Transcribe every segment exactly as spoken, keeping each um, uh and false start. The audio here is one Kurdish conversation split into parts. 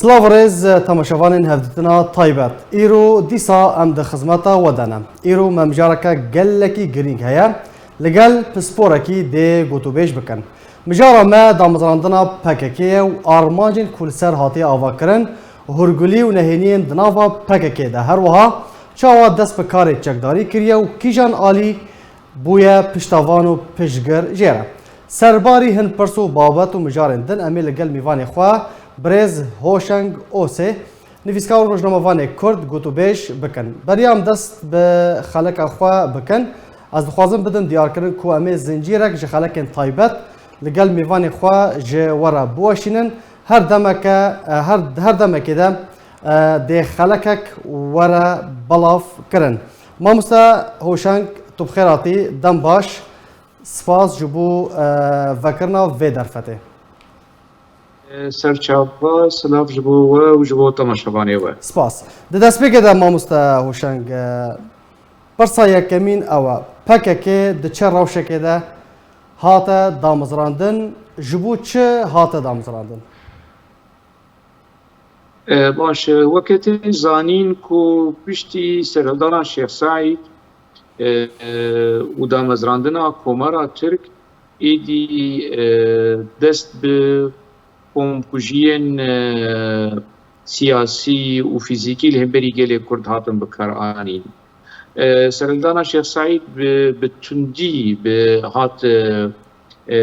Silav û rêz temaşevanên hevdîtina taybet. Îro dîsa em di xizmeta we de ne. Îro me mijareke gelekî girîng heye. Li gel pisporekî dê gotûbêj bikin. Mijara me damezrandina P K K ye û armancên ku li ser hatiye avakirin, hûrgulî û nehêniyên di nava P K K de. Her wiha çawa dest bi karê çekdarî kiriye û kîjan alî bûye piştavan û piştgir jê re. Serbarî hin pirs û babet û mijarên din em ê li gel mîvanê xwe birêz Hoşeng Osê, nivîskar û rojnamevanê Kurd gotûbêj bikin. Beriya em dest bi xeleka xwe bikin, ez dixwazim bidim diyarkirin ku em ê zincîrek ji xelekên taybet li gel mîvanê xwe ji we re biweşînin. Her demeke, her, her demekê de, e, dê xelekek were belav kirin. Mamoste Hoşeng, tu bi xêr hatî, dem baş. Spas ji bo, e, vekirina vê derfetê. E, serçava, silav ji bo we û ji bo temaşevanê we. Spas. Di destpêkê de mamoste Hoşeng, e, pirsa yekemîn ew e. P K K di çi rewşekê de hate damezrandin, ji bo çi hate damezrandin? E, baş e, weke tê zanîn ku piştî serhildana Şêx Seîd, e, e, û damezrandina Komara Tirk êdî, e, dest bi komkujiyên, e, siyasî û fîzîkî li hemberî gelê Kurd hatin bikaranîn. E, serhildana Şêx Seîd bi, bi tundî bi hat, e, e,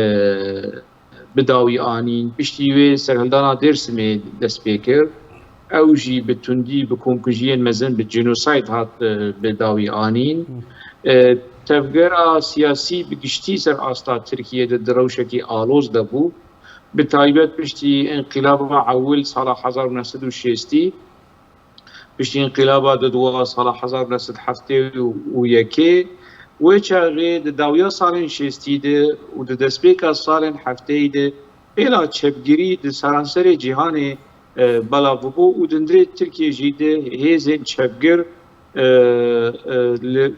bi dawî anîn. Piştî wê serhildana Dêrsimê dest pê kir. Ew jî bi tundî, bi komkujiyên mezin, bi genocide hat, e, bi dawî anîn. E, tevgera siyasî bi giştî ser asta Tirkiyê de di rewşekî aloz de bû. Bi taybet piştî înqîlaba ewil sala hezar û neh sed û şêstî, piştî înqîlaba di dua sala hezar û neh sed heftê û yekê, wê çaxê di dawiya salên şêstî de û di destpêka salên hefteyî de pêla çepgirî di seranserê cîhanê, e, belav bû û di hundirê Tirkiyê jî de hêzên çepgir, e, e, li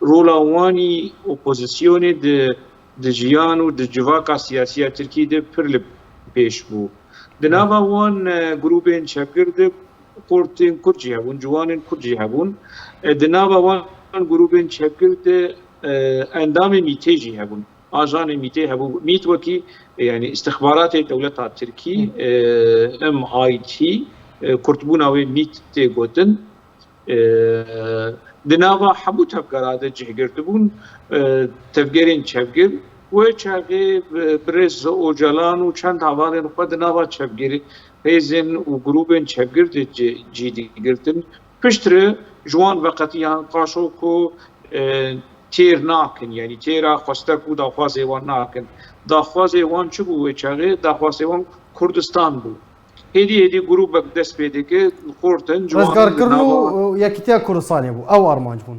rola wanî opozisyonê di, di jiyan û di civaka siyasî ya Tirkî de pir li pêş bû. Di nava wan, e, grûbên çepgir de xortên Kurd jî hebûn, ciwanên Kurd jî hebûn. E, di nava wan grûbên çepgir de, e, endamên mîtê jî hebûn. Ajanên mîtê hebû. Mît wekî, e, yanî îstixbaratê dewleta Tirkî, e, M I T, e, kurtbûna wê mît tê gotin. E, di nava hemû tevgera de cih girtibûn, e, tevgerên çepgir. Wê çaxê, e, birêz Ocalan û çend hevalên xwe di nava çepgirê hêzên û grûbên çepgir de cî, cî digirtin. Piştre ji wan veqetiyan qaşo ku, e, têr nakin, yanî têra xwestek û daxwazê wan nakin. Daxwazê wan çi bû wê çaxê? Daxwazê wan Kurdistan bû. Êdî êdî grûbek dest pê dike, xortin, ciwanan di Rizgarkirin nava û Yekîtiya Kurdistanê bû. Ew armanc bûn.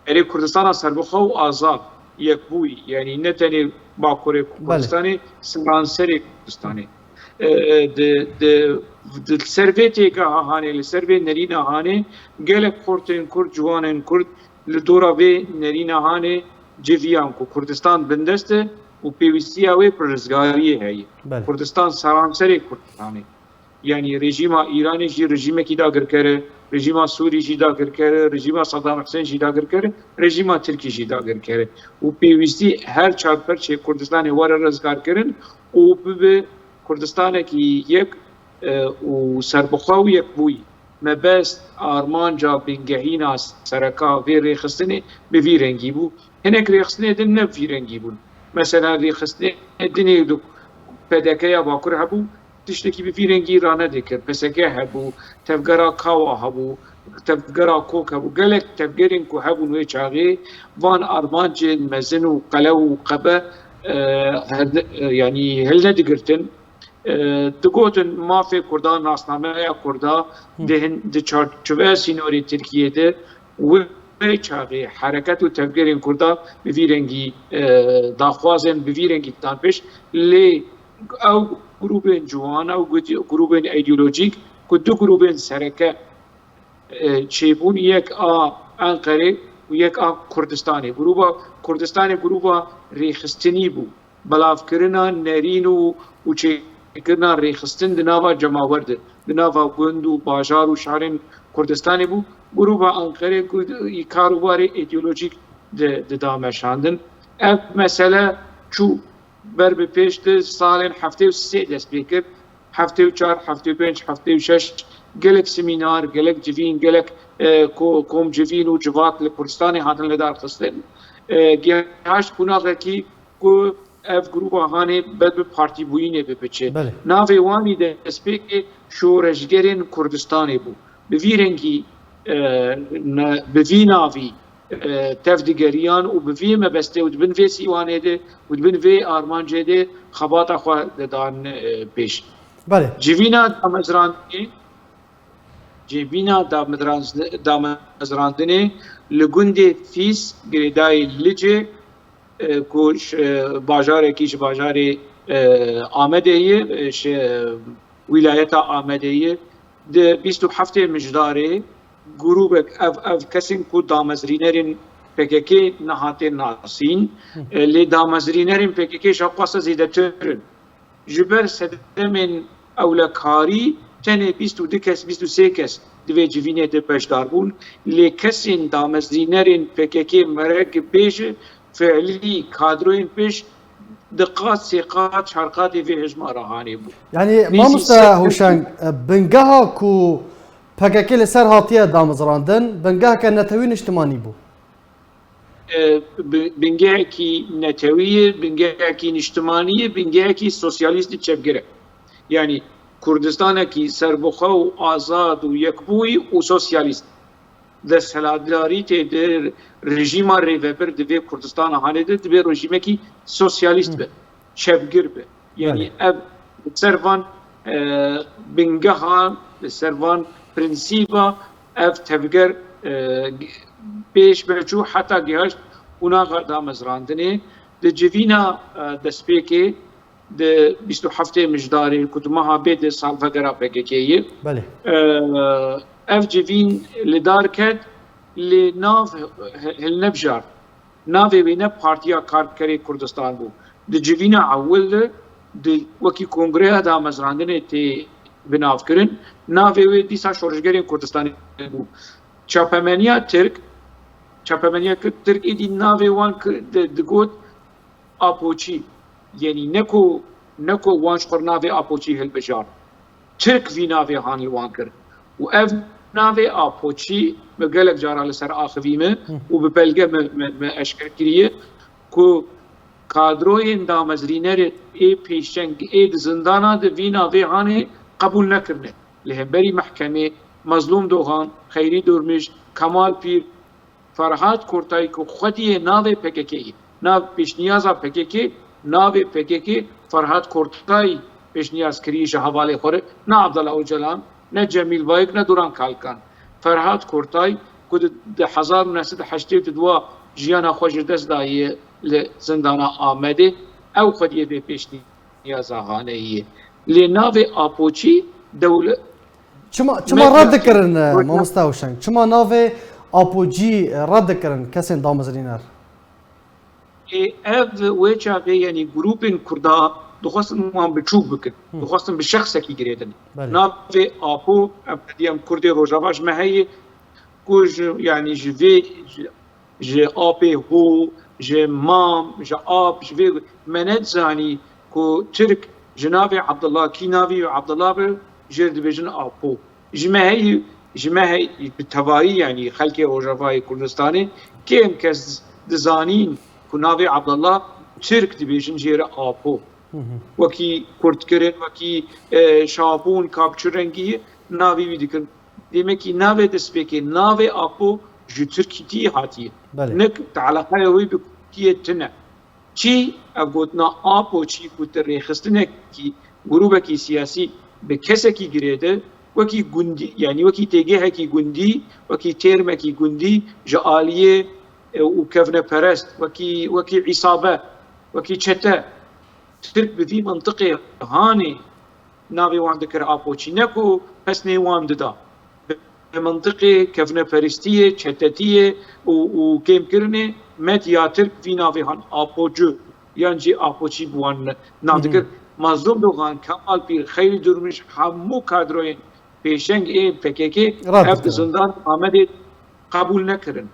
Erê, Kurdistana serbixwe û azad, yekbûyî, yanî ne tenê Bakurê Belê. Kurdistanê, seranserê Kurdistanê. E, e, di, di, di ser vê têgeha hanê, li ser vê nerîna hanê, gelek xortên Kurd, ciwanên Kurd li dora vê nerîna hanê civiyan ku Kurdistan bindest e û pêwîstiya wê bi rizgariyê heye. Belê. Kurdistan seranserê Kurdistanê. Yanî rejîma Îranê jî rejîmekî dagirker e, rejîma Sûrî jî dagirker e, rejîma Saddam Husên jî dagirker e, rejîma Tirkî jî dagirker e. Û pêwîstî her çar perçê Kurdistanê were rizgarkirin û bibe Kurdistanekî yek, e, û serbixwe û yekbûyî. Mebest, armanca bingehîna sereka vê rêxistinê bi vî rengî bû. Hinek rêxistinê din ne bi vî rengî bûn. Mesela rêxistinê dinê di P D K ya Bakur hebû, tiştekî bi vî rengî ranedikir. P S K hebû, tevgera Kawa hebû, tevgera Kok hebû. Gelek tevgerên ku hebûn wê çaxê van armancên mezin û qelew û qebe, e, herde-, e, yanî hilnedigirtin. E, digotin mafê Kurda, nasnameya Kurda Hı. di hin-, di çarçoveya sînorê Tirkiyê de wê çaxê hereket û tevgerên Kurda bi vî rengî, e, daxwazên bi vî rengî didan pêş. Lê ew grûbên ciwan, ew gudi-, grûbên îdeolojîk ku du grûbên sereke, e, çêbûn, yek a Enqerê û yek a Kurdistanê. Grûba Kurdistanê grûba rêxistinî bû. Belavkirina nerîn û, û çê-, pêşengekirina rêxistin di nava cemawer de, di nava gund û bajar û şarên Kurdistanê bû. Grûba Anqerê ku î kar û barê îdeolojîk di, dida meşandin. Ev mesele çû ber bi pêş, di salên heftê û sê dest pê kir. Heftê û çar, heftê û pênc, heftê û şeş gelek semînar, gelek civîn, gelek, e, ko-, komcivîn û civat li Kurdistanê hatin lidarxistin. E, gihaşt qonaxekî ku ev grûba hanê ber bi partîbûyînê bibiçe. Belê. Navê wan î destpêkê şoreşgerên Kurdistanê bû. Bi vî rengî, e, ne, bi vî navî, e, tev digeriyan û bi vî mebestê û di bin vê sîwanê de û di bin vê armancê de xebata xwe didan, e, pêş. Belê. Civîna damezrandinê, civîna damedranz-, damezrandinê li gundê Fîs, girêdayî Licê, e, ku ji, e, bajarekî ji bajarê, e, Amedê ye, e, ji, e, wîlayeta Amedê ye, di bîst û heftê Mijdarê grûbek ev, ev kesên ku damezrînerên P K K nehatê nasîn, Hı. e, lê damezrînerên P K K ji xwasa zêdetir in. Ji ber sedemên ewlekarî tenê bîst û du kes, bîst û sê kes di vê civînê de beşdar bûn, lê kesên damezrînerên P K K merek bêje fiilî kadroyên pêş di qat, sê qat, çar qatê vê hejmara hanê bû. Yanî, Nêzî mamoste sed Hûşeng, bingeha ku P K K li ser hatiye damezrandin, bingeheke netewî niştimanî bû. E, bi-, bingehekî netewî ye, bingehekî niştimanî ye, bingehekî sosyalîst û çepgir e. Yanî Kurdistanekî serbixwe û azad û yekbûyî û sosyalîst. Desthilatdarîtê di rejîma rêvebir di vê Kurdistana hanê de dibe rejîmekî sosyalîst Hı. be, çepgir be. Yanî Belê. ev li ser van, e, bingeha, li ser van prensîba ev tevger, e, pêş ve çû heta gihaşt qonaxa damezrandinê. Di civîna, e, destpêkê di bîst û heftê Mijdarê ku di meha bê de salvegera P K K ye. Belê. E, ev civîn li dar ket, lê nav he-, he-, hilnebjart. Navê wê ne Partiya Karkerê Kurdistan bû. Di civîna ewil de di wekî Kongreya Damezrandinê tê binavkirin. Navê wê dîsa Şoreşgerên Kurdistanê bû. Çapemeniya Tirk, çapemeniya Tirk êdî navê wan ki-, di-, digot Apoçî. Yanî ne ku, ne ku wan ji xwe navê Apoçî hilbijart. Tirk vî navê han li wan kir. Û ev navê Apoçî min gelek cara li ser axivî me Hı. û bi belge me, me, me eşker kiriye ku kadroyên damezrînerê ê pêşeng ê di zindana de vî navê hanê qebûl nekirine. Li hemberî mehkemê Mezlûm Dogan, Xeyrî Durmij, Kemal Pîr, Ferhat Kortay ku xwediyê navê P K K ye. Nav pêşniyaza P K K, navê P K K Ferhat Kortay pêşniyaz kirî ji hevalê xwe re, ne Abdullah Ocalan, ne Cemîl Bayik, ne Duran Kalkan. Ferhat Kortay ku di, di hezar û neh sed û heştê û dua jiyana xwe ji dest daye li zindana Amedê, ew xwediyê vê pêşniyaza hanê ye. Lê navê Apoçî dewle-, Çima, çima Me-, red dikirin, e, Hocam. Mamoste Huşeng? Çima navê Apoçî red dikirin kesên damezrîner? Ê, ev wê çaxê, yanî grûpên Kurda dixwestin wan biçûk bikin. Hı. Dixwestin bi şexsekî girêdin. Belê. Navê Apo, em, em Kurdê Rojava ji me heye, ku ji, yanî ji vê, ji ji apê hû, ji mam, ji ap, ji vê me nedizanî ku Tirk ji navê Abdullah, kî navê wî Abdullah be, jê re dibêjin Apo. Ji me heyî, ji me heyî bi tevayî, yanî xelkê Rojavayê Kurdistanê, kêm kes dizanîn ku navê Abdullah Tirk dibêjin jê re Apo. Hı hı. Wekî kurtkirin, wekî, e, şabûn, kapçû rengî navê wî dikin. Demekî navê destpêkê, navê Apo ji Tirkîtiyê hatiye. Belê. Nik eleqeya wî bi Kurdiyê tune. Çi ev gotina Apo çi ku tu rêxistinekî, grûbekî siyasî bi kesekî girêde, wekî gundî, yanî wekî têgehekî gundî, wekî têrmekî gundî ji aliyê, e, û kevneperest, wekî, wekî îsabe, wekî çete, Tirk bi vî mintiqê hanê navê wan dikir Apoçî, ne ku pesnê wan dida. Bi mintiqê kevneperestiyê, çetetiyê û, û kêmkirinê medya Tirk vî navê han Apocu yan jî Apoçî bi wan nav Hı hı. dikir. Mazlûm Dogan, Kemal Pîr, Xeyrî Durmuş, hemû kadroyên pêşeng ê P K K ev di zindan Amedê qebûl nekirin.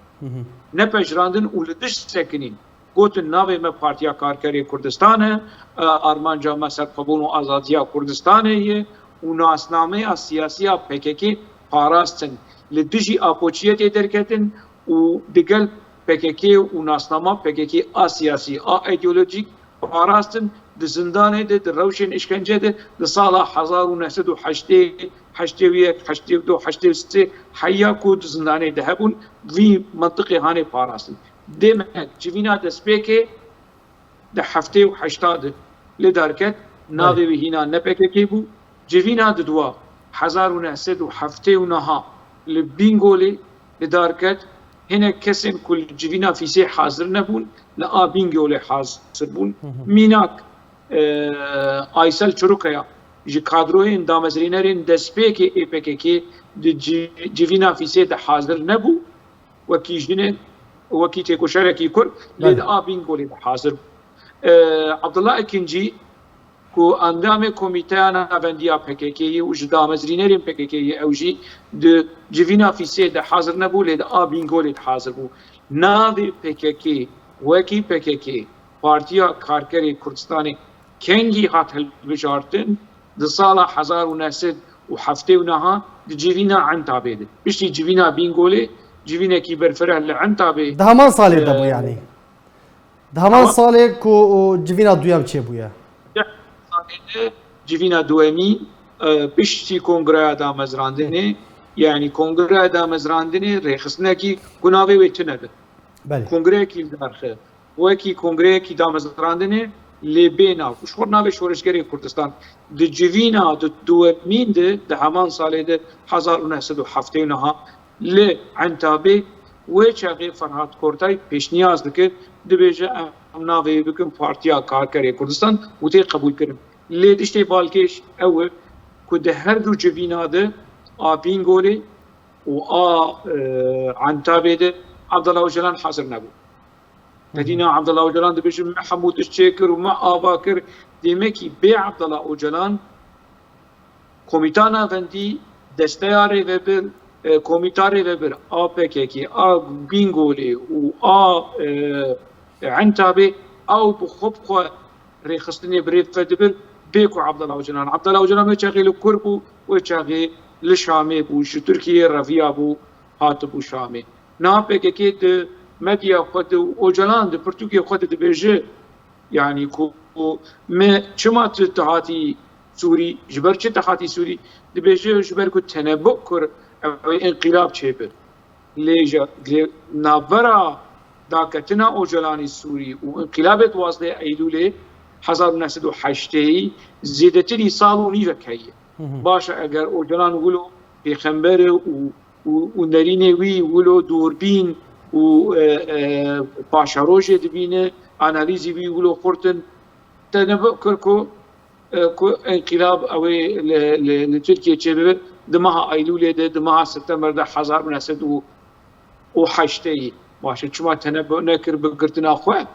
Nepejirandin û li dij sekinîn. Gotin navê me Partiya Karkerê Kurdistan e, e, armanca me serxwebûn û azadiya Kurdistanê ye û nasnameya siyasiya P K K parastin. Li dijî Apoçiyetê derketin û digel P K K û nasnama P K K a siyasî, a îdeolojîk parastin. Di zindanê de, di rewşên îşkence de, di sala hezar û neh sed û heştê, heştê û yek, heştê û du, heştê û sê heya ku di zindanê de hebûn, vî mentiqê hanê parastin. Demek civîna destpêkê di heftê û heşta de li dar ket, navê wî hîna ne P K K bû. Civîna di dua hezar û neh sed û heftê û neh li Bîngolê li dar ket. Hinek kesên ku li civîna Fîsê hazir nebûn, li a Bîngolê hazir bûn. Mînak, e, Aysel Çirukaya ji kadroyên damezrînerên destpêkê ê P K K di ci-, civîna Fîsê de hazir nebû. Wekî jinê, wekî têkoşerekî Kurd lê di a Bîngolê de hazir bû. E, Abdullah Ekincî ku endamê Komîteya Navendiya P K K ye û ji damezrînerên P K K ye, ew jî di civîna Fîsê de hazir nebû, lê di a Bîngolê de hazir bû. Navê P K K wekî P K K, Partiya Karkerê Kurdistanê, kengî hat hilbijartin? Di sala hezar û neh sed û heftê û neh di civîna Entabê de. Piştî civîna Bîngolê, civînekî berfireh li Entabê. Di heman salê de bû, e, yanî. Di heman salê ku civîna duyem çêbûye. Deh salê de civîna duyemî, e, piştî kongreya damezrandinê, yanî kongreya damezrandinê rêxistinekî ku navê wê tune be. Belê. Kongreyekî li dar xe. Wekî kongreyekî damezrandinê lê bê nav. Ji xwe navê Şoreşgerê Kurdistan. Di civîna di duyemîn de, di heman salê de hezar û neh sed û heftê û neh li Entabê, wê çaxê Ferhat Kortay pêşniyaz dikir, dibêje, em navê wê bikin Partiya Karkerê Kurdistan û tê qebûlkirin. Lê tiştê balkêş ew e ku di her du civîna de a Bîngolê û a, e, Entabê de Abdullah Ocalan hazir nebû. Tedîna Abdullah Ocalan dibêje, me hemû tişt çêkir û me ava kir. Demekî bê Abdullah Ocalan Komîta Navendî, Desteya Rêvebir, e, Komîta Rêvebir a P K K, a Bîngolê û a, e, Entabê, ew bi xwe bi xwe rêxistinê bi rê vedibir, bê ku Abdullah Ocalan. Abdullah Ocalan wê çaxê li kur bû, wê çaxê li Şamê bû, ji Tirkiyeyê reviyabû, hatibû Şamê. Niha P K K di medya xwe de û Ocalan di pirtûkê xwe de dibêje, yanî ku me çima tu, tu hatî Sûrî, ji ber çi tu hatî Sûrî? Dibêje, ji ber ku tenebu kir ew ê înqîlab çêbir. Lê ji, lê navbera daketina Ocalanî Sûrî û înqîlabê duwazdeh Eylûlê hezar û neh sed û heştê zêdetirî sal û nîvek heye. Baş e, eger Ocalan wilo pêxember e û, û, û nerînê wî wilo dûrbîn û, e, e, paşerojê dibîne, analîzî wî wilo xurt in, tenebu kir ku, e, ku înqîlab ew ê li, li, li Tirkiye çêbibe, di meha Eylûlê de, di meha September de hezar û neh sed û heştê. Baş e, çima tenebu nekir bi girtina xwe?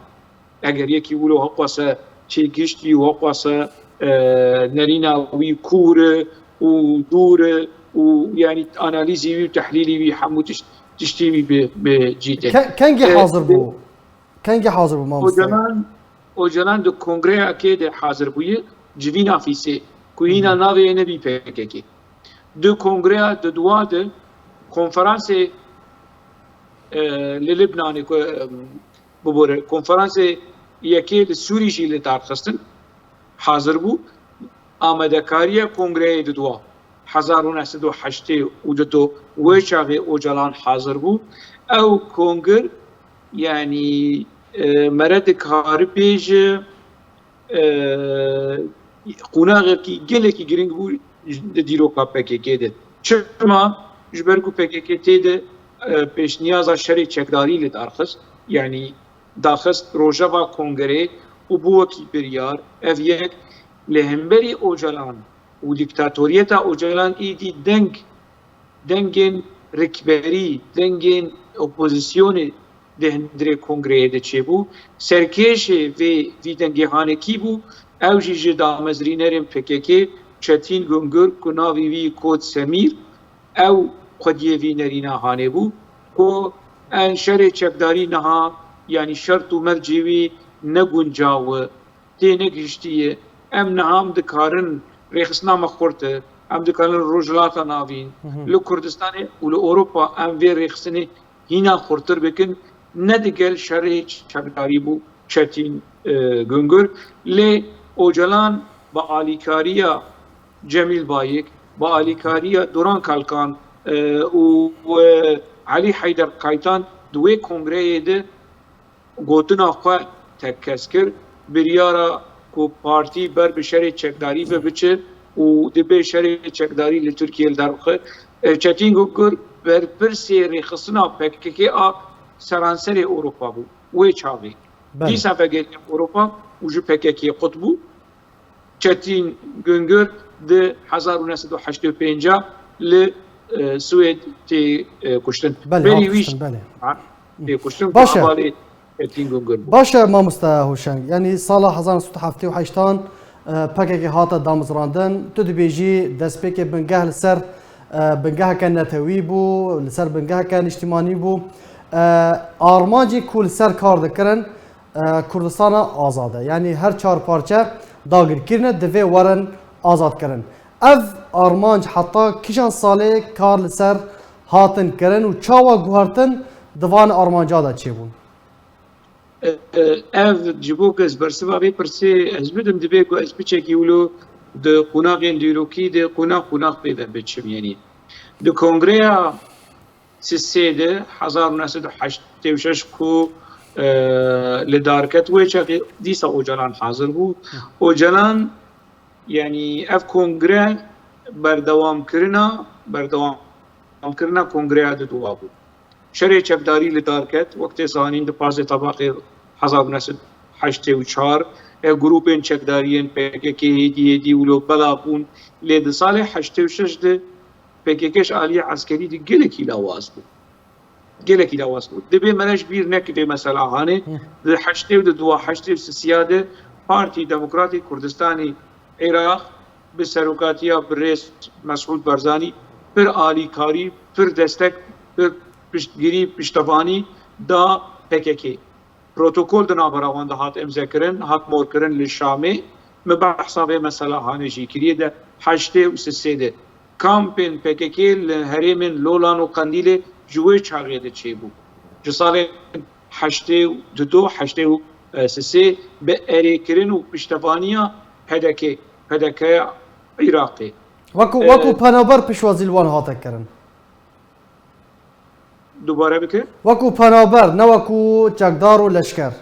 Eger yekî wilo hewqasa çêgiştî û hewqasa, e, nerîna wî kûr e û dûr e û, yanî, analîzî wî û tehlîlî wî, hemû tişt, tiştî wî bi, bi cî tê. Ke-, kengî, e, hazir bû? Kengî hazir bû, mamoste? Ocalan, Ocalan di kongreyakê de hazir bûye, civîna Fîsê, ku hîna navê wê nebî P K K. Di kongreya di dua de konferansê, e, li Libnanê ku, e, bibore, konferansê yekê li Sûrî jî li dar xistin, hazir bû. Amadekariya kongreyê di dua hezar û neh sed û heştê û du, wê çaxê Ocalan hazir bû. Ew kongir, yanî, e, mere dikare bêje, e, qonaxekî gelekî giring bû di dîroka P K K de. Çima? Ji ber ku P K K tê de, e, pêşniyaza şerê çekdarî li dar xist, yanî daxist rojeva kongrê û bû wekî biryar. Ev yek, li hemberî Ocalan û dîktatoriyeta Ocalan êdî deng, dengên rikberî, dengên opozîsyonê di hundirê kongreyê de çêbû. Serkêşê vê, vî dengê hanê kî bû? Ew jî ji damezrînerên P K K, Çetîn Gungur, ku navê wî Kot Semîr, ew xwediyê vî nerîna hanê bû, ku en şerê çekdarî niha, yanî şert û mercê wî ne guncaw e, tê negihiştiye. Em niha em dikarin rêxistina me xurt e, em dikarin Rojhilata Navîn, Hı hı. li Kurdistanê û li Ewropa em vê rêxistinê hîna xurtir bikin, ne digel şerê çekdarî bû Çetîn, e, Gungur. Lê Ocalan bi alîkariya Cemîl Bayik, bi alîkariya Duran Kalkan, e, û, e, Elî Heyder Kaytan di wê kongreyê de gotina xwe tekkes kir, biryara ku partî ber bi şerê çekdarî ve biçe û dibê şerê çekdarî li Tirkiyê li derbixe. E, Çetîn Gungur berpirsê rêxistina P K K a seranserê Ewropa bû wê çaxê. Belê. Dîsa vegeriya Ewropa û ji P K K qut bû. Çetîn Güngör di hezar û neh sed û heştê û pênc li, e, Swêd tê, e, kuştin. Belê, Berî hat wî kuştin, belê. ha, tê kuştin ku Baş e. hevalê Çetîn Güngör bû. Baş e, mamoste Hoşeng. Yanî sala hezar neh sed û heftê û heştan, e, P K K hate damezrandin. Tu dibêjî destpêkê bingeh li ser, e, bingeheke netewî bû, li ser bingeheke niştimanî bû. E, armancî ku li ser kar dikirin, e, Kurdistana azad e. Yanî her çar parçe dagirkirine divê werin azadkirin. Ev armanc heta kîjan salê kar li ser hatin kirin û çawa guhertin di van armanca de çêbûn? E, e, ev ji bo ku ez bersiva vê pirsê ez bidim, divê ku ez piçekî wilo di qonaxên dîrokî de qonax qonax pê ve biçim, yanî. Di kongreya Sisê de hezar û neh sed û heştê û şeş ku, e, li dar ket, wê çaxê dîsa Ocalan hazir bû. Ocalan, yanî ev kongre berdewamkirina, berdewamkirina kongreya didûwa bû. Şerê çekdarî li dar ket, wek tê zanîn di pazdeh Tebaxê hezar û neh sed û heştê û çar, e, grûpên çekdariyên P K K hêdî hêdî wilo bela bûn, lê di salê heştê û şeş de P K K ji aliyê eskerî de gelekî lawaz bû. Gelekî lawaz bû. Divê me re ji bîr neke vê mesela hanê. Hı. Di heştê û di dua, heştê û sisiya de Partî Demokratî Kurdistanî Iraq bi serokatiya birêz Mesûd Barzanî pir alîkarî, pir destek, pir piştgirî, piştevanî da P K K. Protokol di navbera wan de hat îmzekirin, hat morkirin li Şamê. Me behsa vê mesela hanê jî kiriye de heştê û sisê de kampên P K K li herêmên Lolan û Qendîlê ji wê çaxê de çêbû. Ji salên heştê û du, heştê û sisê bi erêkirin û piştevaniya P D K, P D K ya Iraqê. Wekû, Ee, wekû penaber pişwazî li wan hate kirin. Dubare bike. Wekû penaber, ne wekû çekdar û leşker.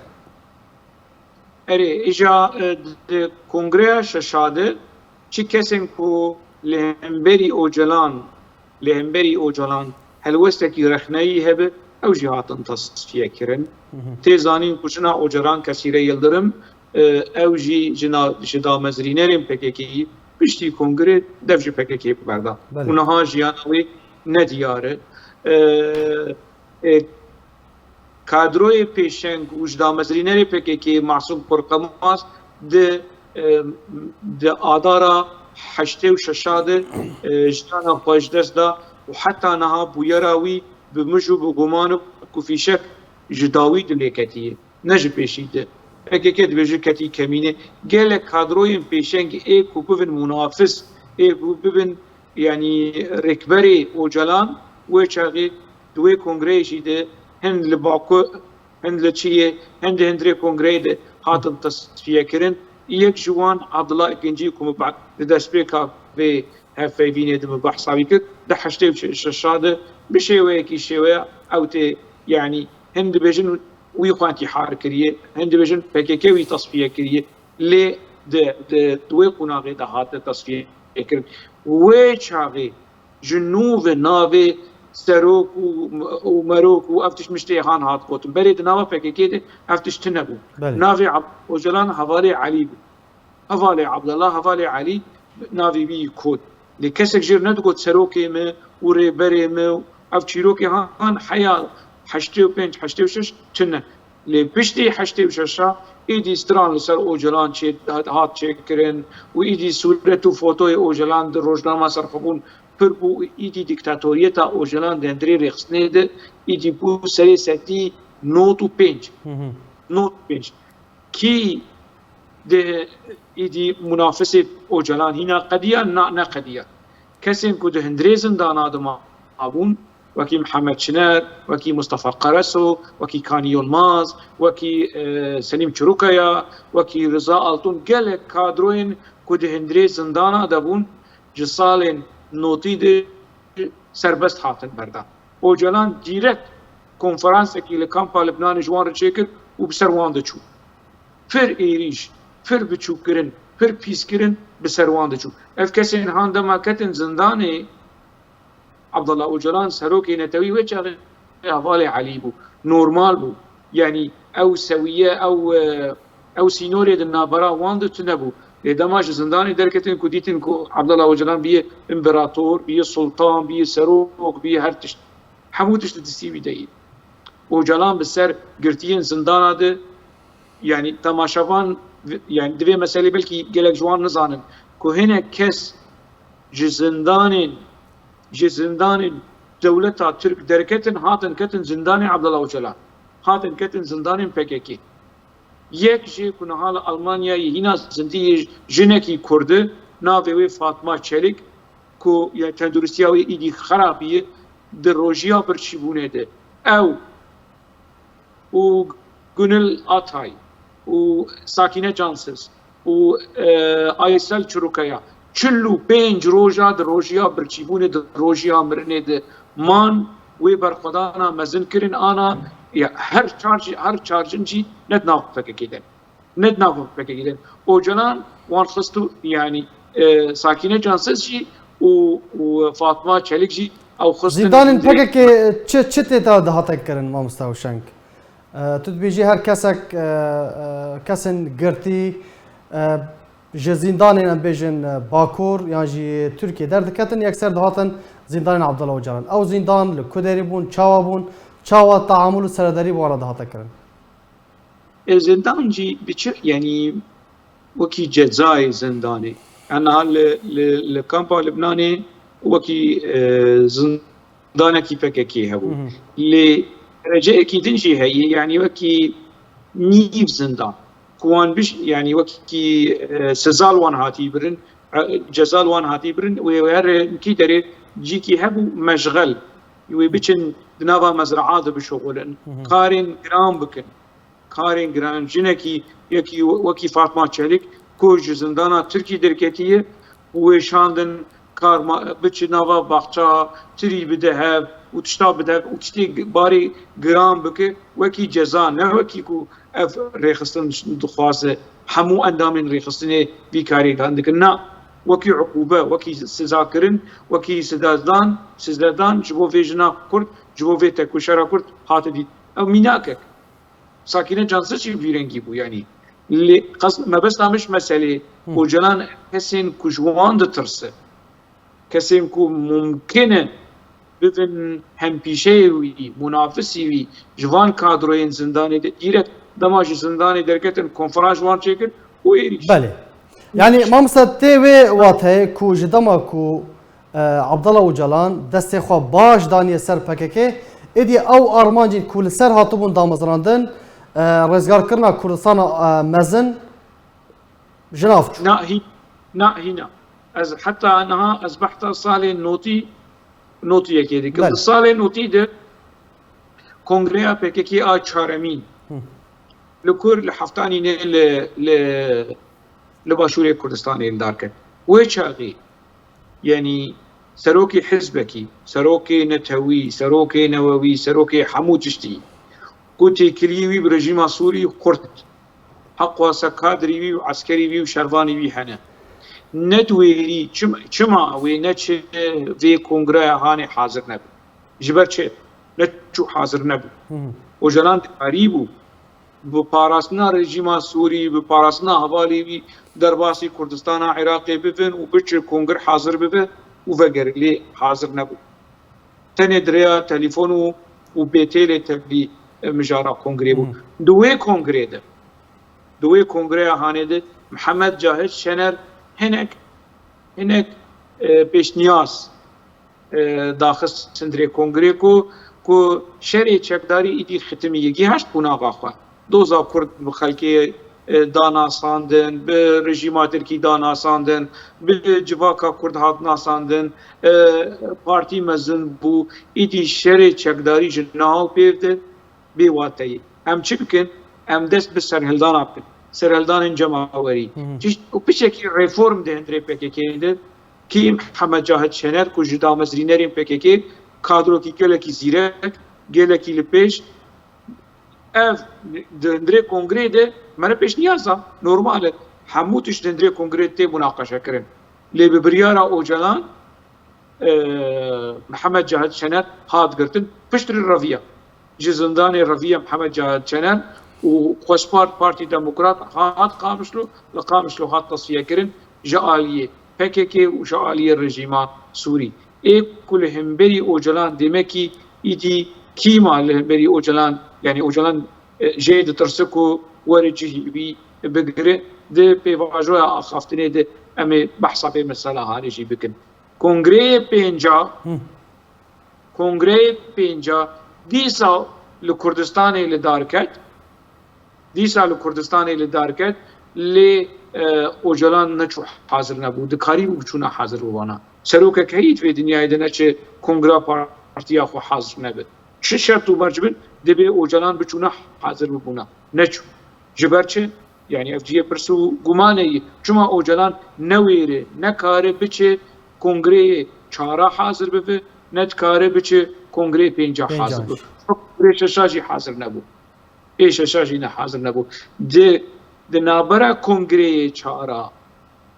Erê, îja, e, di kongreya şeşa de çi kesên ku li hemberî Ocalan, li hemberî Ocalan helwestekî rexneyî hebe, ew jî hatin tasfiye kirin. Hı hı. Tê zanîn ku jina Ocalan Kesîre Yildirim, e, ew jî jina, ji damezrînerên P K K'yî piştî kongre dev ji P K K berda. Belê. Û niha jiyana wê nediyar e. E, e, kadroyê pêşeng û ji damezrînerê P K K Masûm Kurqemaz di, e, di adara heştê û şeşa de, e, jiyana xwe ji dest da û heta niha bûyera wî bi mij û bi guman û ku fîşek ji dawî dilê ketiye. Ne ji pêşî de. P K K dibêje ketî kemîne. Gelek kadroyên pêşeng ê ku bibin munafiz, ê ku bibin, yanî, rêkberê Ocalan, wê çaxê di wê kongreyê jî de hin li Baku, hin li çiyê, hin di hundirê kongreyê de hatin tesfiye kirin. Yek ji wan Abdullah Ekincî ku min be-, di destpêka vê hevpeyvînê de min behsa wî kir, di heştê û şeşa de bi şêweyekî şêweya ew tê, yanî, hin dibêjin wî xwe întîhar kiriye, hin dibêjin P K K wî tasfiye kiriye, lê di, di, di wê qonaxê de hate tasfiye kirin. Wê çaxê ji nû ve navê serok û, û merok û ev tişt miştê han hat gotin. Berê di nava P K K de ev tişt tune bû. Belê. Navê Ab-, Ocalan hevalê Elî bû. Hevalê Abdullah, hevalê Elî navê wî yî Kot. Lê kesek jê re nedigot serokê me û rêberê me û ev çîrokê han heya heştê û pênc, heştê û şeş tune. Lê piştî heştê û şeşa êdî stran li ser Ocalan çê hat çêkirin û êdî sûret û fotoyê Ocalan di rojnama ser xwe bûn pir bû û êdî dîktatoriyeta Ocalan di hundirê rêxistinê de êdî bû serê sedî nod û pênc. Nod û pênc. Kî di êdî munafisê Ocalan hîna qediya, na neqediya. Kesên ku di hundirê zindana de mabûn, wekî Mihemed Çiner, wekî Mustafa Karaso, wekî Kanî Yilmaz, wekî, e, Selîm Çirûkaya, wekî Riza Altun, gelek kadroyên ku di hundirê zindana de bûn, ji salên notî de serbest hatin berdan. Ocalan dîrekt konferansekî li kampa Libnanê ji wan re çêkir û bi ser wan de çû. Pir êrîş, pir biçûkkirin, pir pîskirin bi ser wan diçû. Ev kesên han dema ketin zindanê, Abdullah Ocalan serokê netewî wê çaxê hevalê Elî bû. Normal bû. Yanî ew sewiye, ew, e, ew sînorê di navbera wan de tune bû. Lê dema ji zindanê derketin ku dîtin ku Abdullah Ocalan bîye împerator, bîye sultan, bîye serok, bîye her tişt. Hemû tişt di destî wî de ye. Ocalan bi ser girtiyên zindana de, yanî temaşevan, yanî di vê meselê belkî gelek ji wan nizanin ku hinek kes ji zindanên, ji zindanên dewleta Tirk derketin, hatin ketin zindanê Abdullah Ocalan. Hatin ketin zindanên P K K. Yek jê ku niha li Almanyayê hîna zindî yê jinekî Kurd e, navê wê Fatma Çelik, ku ya tenduristiya wê êdî xerab ye, di rojiya birçîbûnê de ew û Gunil Atay û Sakîne Cansiz û, e, Aysel Çirûkaya çil û pênc roja di rojiya birçîbûnê, di rojiya mirinê de man, wê berxwedana mezin kirin, ana ya her çar jî, her çar jin jî ne di nav P K K de ne. Ne di nav P K K de ne. Ocalan wan xist û, yanî, e, Sakîne Cansiz jî û, û Fatma Çelik jî ew xistin Zîndanên hundirê P K K çi, çi tê de dihate kirin, mamosta Huşeng? E, tu dibêjî her kesek, e, e, kesên girtî, e, ji zîndanên, em bêjin, e, Bakur yan jî Tirkiyê derdiketin, yekser dihatin zîndanên Abdullah Ocalan. Ew zîndan li ku derê bûn, çawa bûn, çawa teamul û serederî bi wan re dihate kirin? E, zindan jî bi çi, yanî wekî cezayê zindanê. Em niha li, li, li kampa Libnanê wekî, e, zindanekî P K K hebû. Hı hı. Lê dereceyekî din jî heye, yanî wekî nîv zindan. Ku wan biş-, yanî wekî, e, siza li wan hatî birin, e, ceza li wan hatî birin, wê, wê her kî derê cîkî hebû meşxel. Wê biçin di nava mezraa de bişuxulin, Hı hı. karên giran bikin. Karên giran, jinekî yekî wekî Fatma Çelik ku ji zindana Tirkî derketiye û wê şandin kar ma-, biçi nava baxça, tirî bide hev û tişta bide hev û tiştê barê giran bike, wekî ceza, ne wekî ku ev rêxistin dixwaze hemû endamên rêxistinê vî karê dan dikin. Na, wekî uqûbe, wekî siza kirin, wekî sizadan, sizedan ji bo vê jina Kurd, ji bo vê tekoşera Kurd hate dît. Ew mînakek. Sakîne Cansiz jî vî rengî bû, yanî. Lê qas-, mebesta min ji meselê Hı. Ocalan kesên ku ji wan ditirse, kesên ku mumkin e bibin hempîşeyê wî, munafisî wî, ji van kadroyên zindanê de dîrek dema ji zindanê derketin, konferans ji wan çêkir û êrîş. Belê. Yanî, mamosta, tê wê wateyê ku ji dema ku e, Abdullah Ocalan destê xwe baş daniye ser P K K, êdî ew armancên ku li ser hatibûn damezrandin, e, rêzgarkirina Kurdistana, e, mezin ji nav çû. Na hî-, na hîna. Ez heta niha ez behsa salê notî, notî yekê dikim. Belê. Di salê notî de Kongreya P K K a çaremîn Hı. li kur li Heftanînê li, li, li Başûrê Kurdistanê li dar ket. Wê çaxê, yanî serokê hizbekî, serokê netewî, serokê newewî, serokê hemû tiştî, ku têkiliyê wî bi rejîma Sûrî xurt, heqwasa kadrî wî û eskerî wî û şervanî wî hene. Ne di wêrî çim-, çima wê neçe vê kongreya hanê hazir nebû? Ji ber çi neçû hazir nebû? Hı hı. Ocalan dikarîbû bi parastina rejîma Sûrî, bi parastina hevalê wî derbasî Kurdistana Iraqê bibin û biçe kongir hazir bibe û vegere, lê hazir nebû. Tenê di rêya telefon û, û bê têlê tevlî e, mijara kongrê bû. Di wê kongrê de, di wê kongreya hanê de Mihemed Cahit Şener hinek, hinek, e, pêşniyaz, e, daxist sindirê kongrê ku, ku şerê çekdarî îdî xitimî ye, gihaşt qunaxa xwe. Doza Kurd bi xelkê, e, da nasandin, bi rejîma Tirkî da nasandin, bi civaka Kurd hat nasandin, e, partî mezin bû, îdî şerê çekdarî ji niha û pêv de bê wate ye. Em çi bikin? Em dest bi serhildana bikin. Serhildanên cemawerî. Hı hı. Tişt, û piçekî reform de hundirê P K K de, kî Mihemed Cahit Şener ku ji damezrînerên P K K, kadrokî gelekî zîrek, gelekî li pêş, ev di hundirê kongreyê de mere pêşniyaz da, normal e. Hemû tişt di hundirê kongreyê tê munaqeşekirin. Lê bi biryara Ocalan, e, Mihemed Cahit Şener hat girtin, piştre reviya. Ji zindanê reviya Mihemed Cahit Şener û xwespar Partî Demokrat hat Qamişlo, li Qamişlo hat tesfiyekirin ji aliyê P K K û ji aliyê rejîma Sûrî. Ê ku li hemberî Ocalan demekî îdî kîma li hemberî Ocalan, yanî Ocalan, e, jê ditirse ku were cihî wî bigire, di pêvajoya axaftinê de em ê behsa vê mesela hanê jî bikin. Kongreyê pênca, Hı. Kongreyê pênca dîsa li Kurdistanê li dar ket, dîsa li Kurdistanê li dar ket, lê, e, Ocalan neçû hazir nebû, dikarîbû biçûna hazir bibana. Serokek heyî di vê dinyayê de neçe kongra partiya xwe hazir nebe. Çi şert û merc bin, divê Ocalan biçûna hazir bibûna. Neçû. Ji ber çi? Yanî ev cihê pirs û gumanê ye. Çima Ocalan ne wêre, ne kare biçe kongreyê çara hazir bibe, ne dikare biçe kongreyê pênca hazir bibe. Kongreyê şeşa jî hazir nebû. Ê şeşa jî ne hazir nebû. Di, di navbera kongreyê çara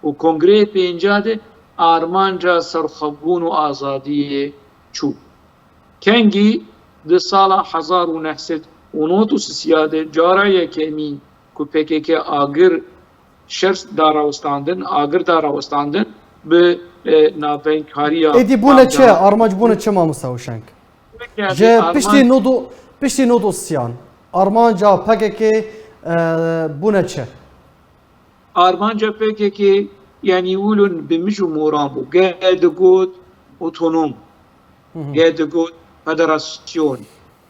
û kongreyê pênca de armanca serxwebûn û azadiyê çû. Kengî di sala hezar û neh sed û nod û sisiya de cara yekemîn ku P K K agir şer da rawestandin, agir da rawestandin bi, e, navbenkariya Êdî bûne çi? Armanc bûne çi, mamosta Huşenk? Ji piştî nod û, piştî nod û sisiyan armanca P K K, e, bûne çi? Armanca P K K, yanî wilo bi mij û moran bû. Ge digot otonom, Hı hı. ge digot federasyon,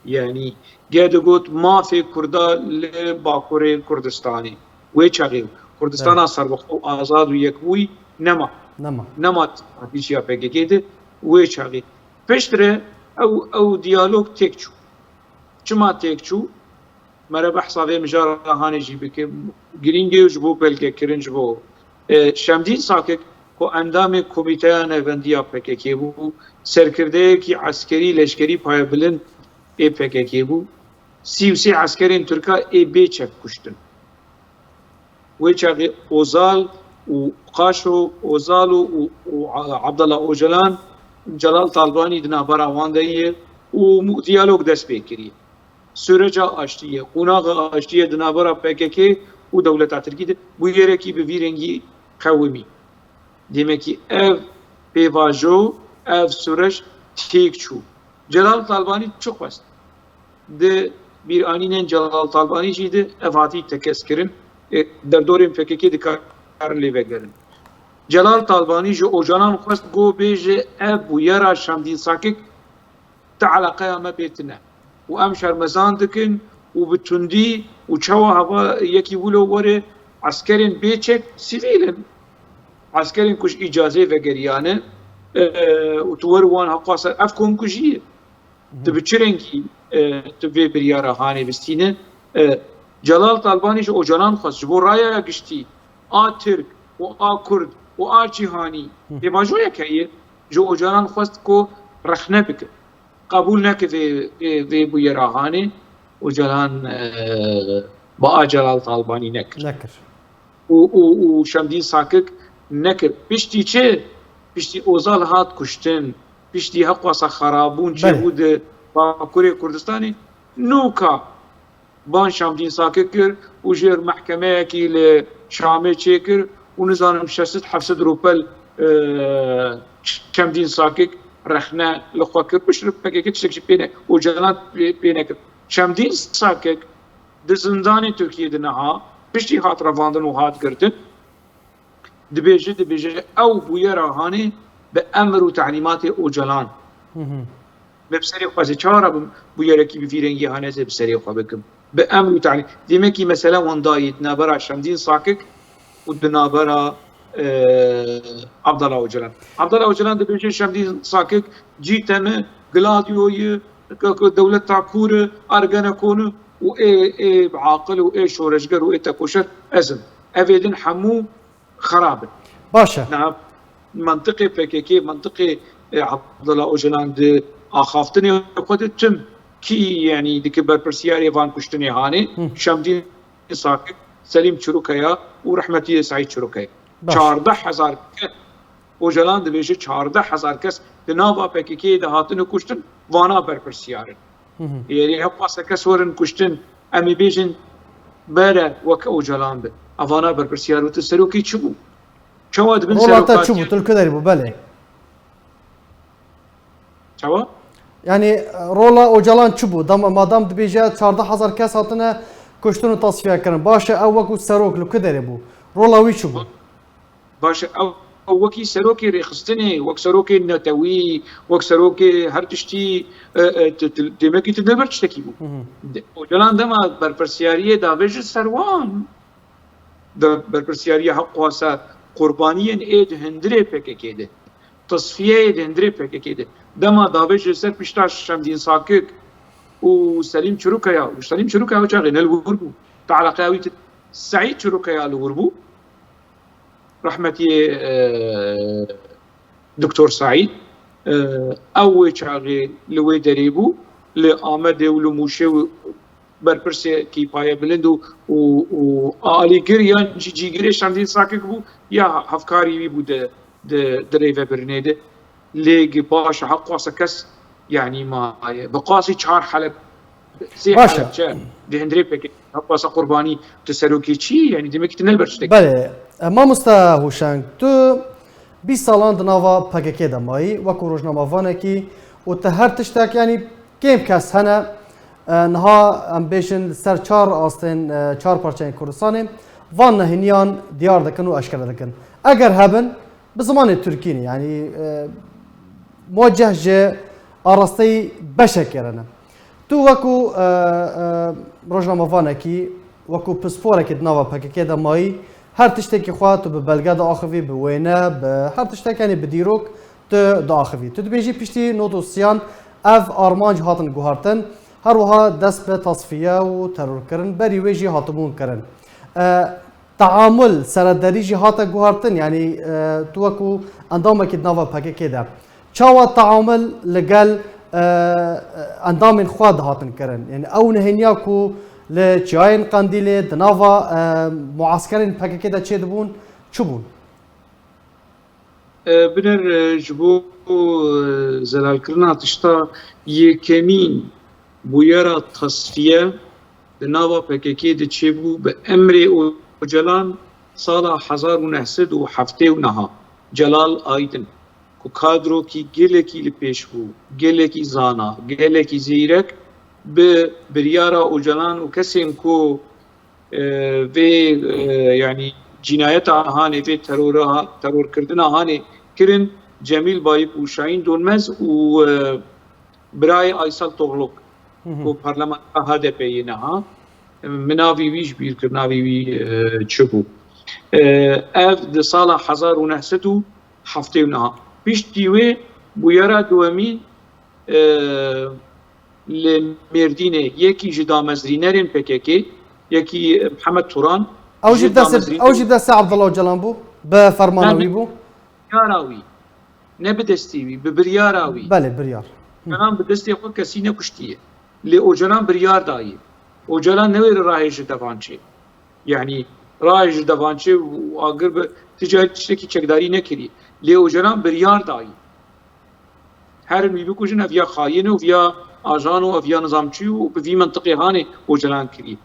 yanî ge digot mafê Kurda li Bakurê Kurdistanê. Wê çaxê Kurdistana Evet. serbixwe û azad û yekbûyî nema. Nema. Nema stratejiya P K K de wê çaxê. Piştre ew, ew diyalog têk çû. Çima têk çû? Mere behsa vê mijara hanê jî bikim. Girîng e ji bo belgekirin, ji bo, e, Şemdîn Sakik ku endamê Komîteya Navendî ya P K K bû, serkirdeyekî eskerî, leşkerî payebilind ê P K K bû. Sî û sê eskerên Tirka ê bê çek kuştin. Wê çaxê Ozal û Qaşo, Ozal û, û, û Abdullah Ocalan, Celal Talbanî di navbera wan de ye û mu-, diyalog dest pê kiriye. Süreca aştiyê, qonaxa aştiyê di navbera P K K û dewleta Tirkî de bûyerekî bi vî rengî qewimî. Demekî ev pêvajo, ev süreç têk çû. Celal Talbanî çi xwest? Di bîranînên Celal Talbanî jî de ev hatî tekez kirin. E, derdorên P K K dikarin lê vegerin. Celal Talbanî ji Ocalan xwest ku bêje ev bûyera Şemdîn Sakik ti eleqeya me pê tine. Û em şermezan dikin û bi tundî û çawa heva yekî wilo were eskerên bêçek sivîl in. Eskerên ku ji îcazê vegeriyane, e, û tu wer wan heqwa ser ev komkujî ye. Tu bi çi rengî, e, tu vê biryara hanê bistîne? E, Celal Talbanî ji Ocalan xwest, ji bo raya giştî a Tirk û a Kurd û a cîhanî pêvajoyek heye, ji Ocalan xwest ku rexne bike. Qebûl neke vê, vê, vê bûyera hanê, Ocalan, e, bi a Celal Talbanî nekir. Nekir. Û, û, û Şemdîn Sakik nekir. Piştî çi? Piştî Ozal hat kuştin, piştî heqwasa xerabûn Belê. çêbû di Bakurê Kurdistanê, nûka ban Şemdîn Sakik kir û jêr mehkemeyekî li Şamê çêkir û nizanim şeş sed heft sed rûpel, e, Şemdîn Sakik rexne li xwe kir. Piştre P K K tiştek jî pê ne, Ocalan pê, pê nekir. Şemdîn Sakik di zindanê Tirkiyê de niha piştî hat revandin û hat girtin, dibêje, dibêje ew bûyera hanê bi emir û telîmatê Ocalan. Hı hı. Me bi serê xwe, ez ê çawa re bûyerekî bi vî rengî hane ez ê bi serê xwe bikim? Bi emr û telî-, demekî mesele wendayî di navbera Şemdîn Sakik û di navbera, e, Abdullah Ocalan. Abdullah Ocalan dibêje Şemdîn Sakik cî te me, Gladioyî, k-, k-, dewleta kûri, Ergenekoni û ê, ê aqil û ê şoreşger û ê tekoşer ez im. Ev ê din hemû xerab in. Baş e. Niha mentiqê P K K, mentiqê, e, Abdullah Ocalan di axaftinê xwe de tim kî, yanî dike berpirsiyarê van kuştinê hanê, Hı. Şemdîn Sakik, Selîm Çirûkaya û rehmetî Seîd Çirûkaya. Baş. Çardeh hezar kes, Ocalan dibêje çardeh hezar kes di nava P K K'ê de hatine kuştin, vana berpirsiyar in. Hı hı. Êrî hewqasa kes werin kuştin, em ê bêjin bere weke Ocalan bi. Evana berpirsiyar û tu serokî çi bû? Çawa dibin Rola te çi bû? serokatiya? Tu li ku derê bû? Belê. Çawa? Yani, rola Ocalan çi bû? Dam-, madam dibêje çardeh hezar kes hatine kuştin û tasfiye kirin. Baş e, ew wekû serok li ku derê bû? Rola wî çi bû? Baş e, ew, ew wekî serokê rêxistinê, wek serokê netewî, wek serokê her tiştî, e, e, tu, tu, demekî tu dilber tiştekî bû. Hı hı. De, Ocalan dema berpirsiyariyê davêje ser wan, de, berpirsiyariya heqwasa qurbaniyên ê di hundirê P K K de, tasfiyeyê di hundirê P K K de, dema davêje ser pişta Şemdîn Sakik û Selîm Çirûkaya, û Selîm Çirûkaya çaxê ne li wir bû, te eleqeya wî tu Seîd Çirûkaya li wir bû. Rehmetiyê, e, Doktor Seîd, e, ew wê çaxê li wê derê bû, li Amedê û li Mûşê û berpirsêkî payebilind û, û, û alîgir yan jî cîgirê Şemdîn Sakik bû, ya hevkarî wî bû di, di, di rêvebirinê de. Lê gi baş e, heqwasa kes, yanî maye. Bi qasî çar Heleb, sê Baş e. Helebçe, di hundirê P K K, heqwasa qurbanî, tu serokê çi yî? Yanî demek ki tu ne li ber tiştekî. Belê. E, mamoste Hûşeng, tu bîst salan di nava P K K de mayî, wekû rojnamevanekî û te her tiştek, yanî kêm kes hene, e, niha em bêjin li ser çar astên, e, çar parçeyên Kurdistanê van nehêniyan diyar dikin û eşkere dikin. Eger hebin, bi zimanê Tirkî ne, yanî, e, muweceh ji arasteyî beşekê re ne. Tu wekû, e, e, rojnamevanekî, wekû pisporekî di nava P K K de mayî, her tiştekî xwe tu bi belge diaxivî, bi wêne, bi her tiştek, yanî bi dîrok tu diaxivî. Tu dibêjî piştî nod û sîyan ev armanc hatin guhartin, her wiha dest bi tasfiye û terorkirin berî wê jî hatibûn kirin. E, Teamul, serederî jî hate guhartin, yanî, e, tu wekû endamekî di nava P K K de. Çawa teamul li gel, e, endamên xwe dihatin kirin? Yanî ew nehêniya ku li çiyayên Qendîlê di nava, e, muaskerên P K K de çêdibûn, çi bûn? E, binêr, e, ji bo, e, zelalkirina tişta yekemîn bûyera tasfiye di nava P K K de çêbû bi emrê Ocalan sala hezar û neh sed û heftê û neh. Celal Aydin, ku kadrokî gelekî li pêş bû, gelekî zana, gelekî zîrek, bi biryara Ocalan û kesên ku e, vê, e, yanî cînayeta hanê, vê terora, terorkirina hanê kirin Cemîl Bayik û Şahîn Donmez û, e, birayê Aysel Toglok, Hı hı. ku parlamentoya H D P'ê ye niha. Min navê wî ji bîr kir, navê wî, e, çi bû? E, ev di sala hezar û neh sed û heftê û neh. Piştî wê bûyera duwemîn, e, li Mêrdînê, yekî ji damezrînerên P K K, yekî Mihemed Turan, Ew jî ji destê, damezrîn- ew jî destê Abdullah Ocalan bû, bi fermana Ne, wî bû? Biryara wî. Ne bi destê wî, bi biryara wî. Belê, biryar. Hı. Ocalan bi destê xwe kesî nekuştiye. Lê Ocalan biryar daye. Ocalan newêre rahêje devançê. Yanî rahêje devançê û agir bi, ti carî tiştekî çekdarî nekirî. Lê Ocalan biryar daye. Herin wî bikujin, ev ya xayîn û, ev ya ajan û, ev ya nizamçî û bi vî mentiqê hanê Ocalan kirî.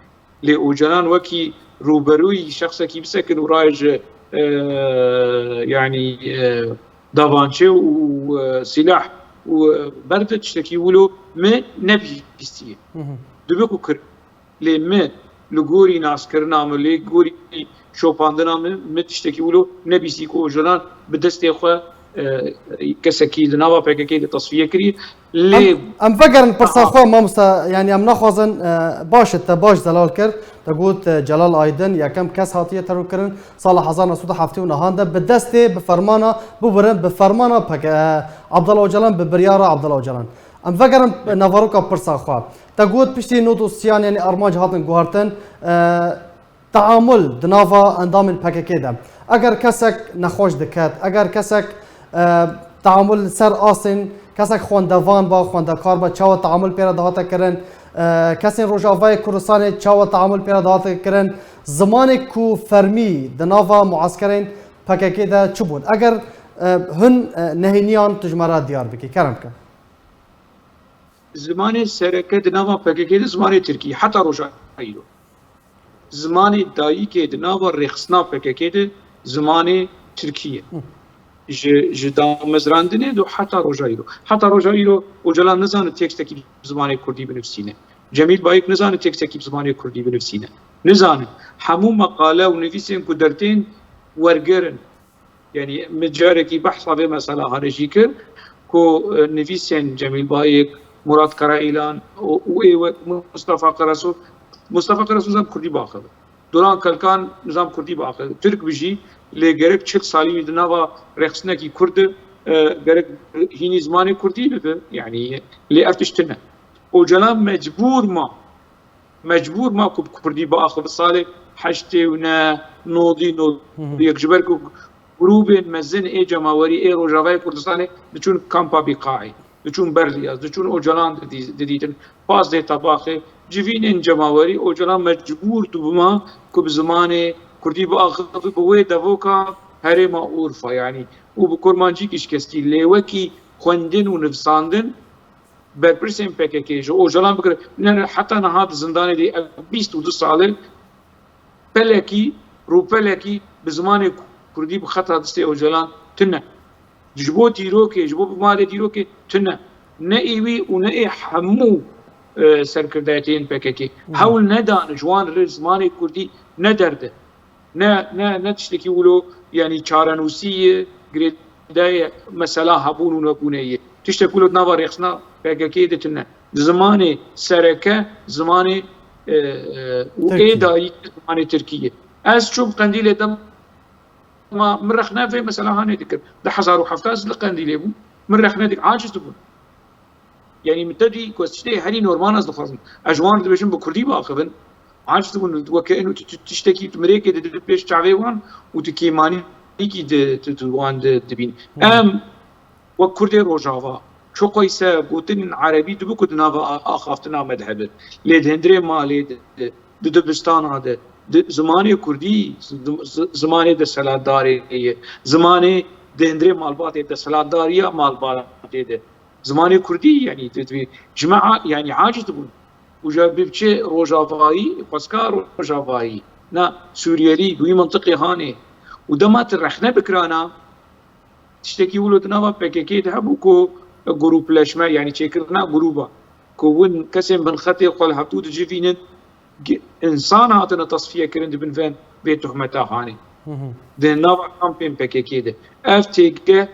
Lê Ocalan wekî rûberûyî şexsekî bisekin û rahêje, e, yanî, e, davançe û, e, sîlah û, e, berde tiştekî wilo me nebihîstiye. Hı hı. Dibe ku kir. Lê min li gorî naskirina min, li gorî şopandina min, min tiştekî wilo nebîsî ku Ocalan bi destê xwe, e, kesekî di nava P K K de tesfiye kiriye. Lê Em, em vegerin pirsa xwe, mamosta, yanî em naxwazin, e, baş e, te baş zelal kir. Te got, e, Celal Aydin yekem kes hatiye terorkirin sala hezar neh sed û heftê û nehan de bi destê, bi fermana, bibirin, bi fermana P K K, e, Abdullah Ocalan, bi biryara Abdullah Ocalan. Em vegerin naveroka pirsa xwe. Te got piştî nod û sîyan, yanî armanc hatin guhartin, e, teamul di nava endamên P K K de. Eger kesek nexweş diket, eger kesek, e, teamul li ser astên, kesek xwendevan ba, xwendekar ba, çawa teamul pê re dihate kirin, e, kesên Rojavayê Kurdistanê çawa teamul pê re dihate kirin, zimanê ku fermî di nava muaskerên P K K de çi bûn? Eger, e, hin, e, nehêniyan tu ji me re diyar bikî, kerem ke. Zimanê sereke di nava P K K de zimanê tirkî ye, heta roja îro. Zimanê dayikê di nava rêxistina P K K de zimanê tirkî ye. Hı. Ji, ji damezrandinê de heta roja îro. Heta roja îro Ocalan nizane tekstekî bi zimanê kurdî binivîsîne. Cemîl Bayik nizane tekstekî bi zimanê kurdî binivîsîne. Nizane. Hemû meqale û nivîsên ku dertên werger in. Yanî min carekî behsa vê mesela hane jî kir ku, e, nivîsên Cemîl Bayik, Murat Karaîlan û, û ê wek Mustafa Karasu, Mustafa Karasu nizam kurdî biaxive. Duran Kalkan nizam kurdî biaxive. Tirk bijî, lê gerek çil salî wî di nava rêxistinekî kurd de, e, gerek hînî zimanê kurdî bibe. Yanî lê ev tişt tune. Ocalan mecbûr ma mecbûr ma ku bi kurdî biaxive. Salê heştê û neh, nodî, nodî yek, ji ber ku grûbên mezin ê cemawerî ê Rojavayê Kurdistanê diçûn kampa Bîqaî, diçûn Berliyaz, diçûn Ocalan didî-, didîtin, pazdeh Tebaxê, civînên cemawerî Ocalan mecbûr dibûma ku bi zimanê kurdî biaxive, bi wê devoka herêma Urfa, yanî û bi kurmancî kî şikestî, lê wekî xwendin û nivîsandin, berpirsên P K K ji Ocalan bigire, ne, ne, heta niha di zindanê de ev bîst û du sal e, pelekî, rûpelekî bi zimanê kurdî bi xeta destê Ocalan tune. Ji bo dîrokê, ji bo bimarê dîrokê tune. Ne ê wî û ne ê hemû, e, serkirdeyetiyên P K K. Hı. Hewl nedane ji wan re zimanê kurdî ne derde. Ne, ne, ne tiştekî wilo, yanî çarenûsî ye, girêdayê mesela hebûn û nebûnê ye. Tiştek wilo di nava rêxistina P K K de tune. Zimanê sereke, zimanê, e, e, û ê dayîk zimanê tirkî ye. Ez çûm Qendîlê dem ma min rexne vê mesela hanê dikir. Di hezar û heft ez li Qendîlê bûm. Min rexne dik aciz dibûn. Yanî min te dî ku ez tiştê herî normal ez dixwazim. Ez ji wan re dibêjim bi kurdî biaxivin. Aciz dibûn, weke ên û tu, tu tiştekî tu mirêkê didî pêş çavê wan û tu kêmanîkî di, tu, tu wan di, dibîn. Hmm. Em wek kurdê Rojava, çoqayse gotinên erebî dibe ku di nava a-, axaftina me de hebe. Lê di hundirê malê de, di dibistana de, di zimanê kurdî, zi-, zi-, zimanê desthilatdarê ye. Zimanê di hundirê malbatê, desthilatdariya malbatê de. Zimanê kurdî, yanî, di, di, ji me a-, yanî, aciz dibûn. Û ji bi biçe rojavayî, xwezka rojavayî, na, Sûriyelî, di wî mintiqê hanê. Û dema tu rexne bikirana, tiştekî wilo di nava P K K de hebû ku grûpleşme, yanî çêkirina grûba, ku win kesên binxetê xwe li hevdû dicivînin, gi-, însan hatine tesfiye kirin di bin vê, vê tohmeta hanê. Hı hı. Di nava kampên P K K de. Ev têgeh,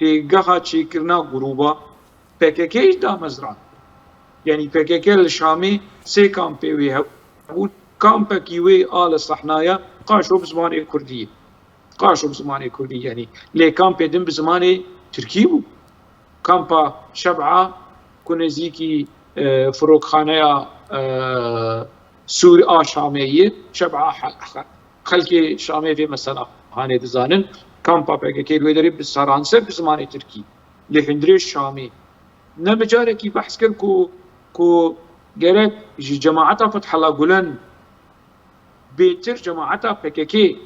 têgeha çêkirina grûba P K K jî damezrand. Yanî P K K li Şamê sê kampê wê hebûn. Kampekî wê a li sehnaya Qaşo bi zimanê kurdî ye. Qaşo bi zimanê kurdî, yanî lê kampê din bi zimanê tirkî bû. Kampa Şeb'a ku nêzîkî, e, firokxaneya, e, Sûr a Şamê ye, Şeb'a he-, he-, xelkê Şamê vê mesela hanê dizanin. Kampa P K K li wê derê bi seranser bi zimanê tirkî. Lê hundirê Şamê. Ne bi carekî behs kir ku, ku gerek ji cemaeta Fethullah Gulen bêtir cemaeta P K K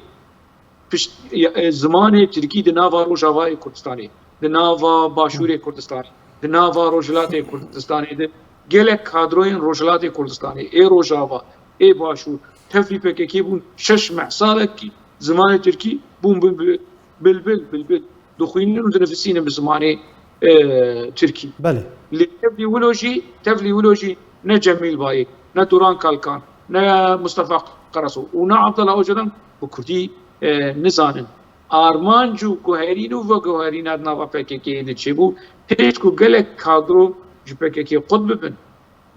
pişt-, ya, e, zimanê tirkî di nava Rojavayê Kurdistanê, di nava Başûrê Kurdistanê, di nava Rojhilatê Kurdistanê de gelek kadroyên Rojhilatê Kurdistanê, ê Rojava, ê Başûr, tevlî P K K bûn, şeş meh salekî zimanê tirkî bûn bilbil, bilbil, bilbil. Dixwînin û dinivîsînin bi zimanê, e, tirkî. Belê. Lê tevlî wilo jî, tevlî wilo jî ne Cemîl Bayik, ne Duran Kalkan, ne Mustafa Karasu û ne Abdullah Ocalan bi kurdî, e, nizanin. Armanc û guherîn û veguherîna di nava P K K'ê de çêbû, pêş ku gelek kadro ji P K K qut bibin.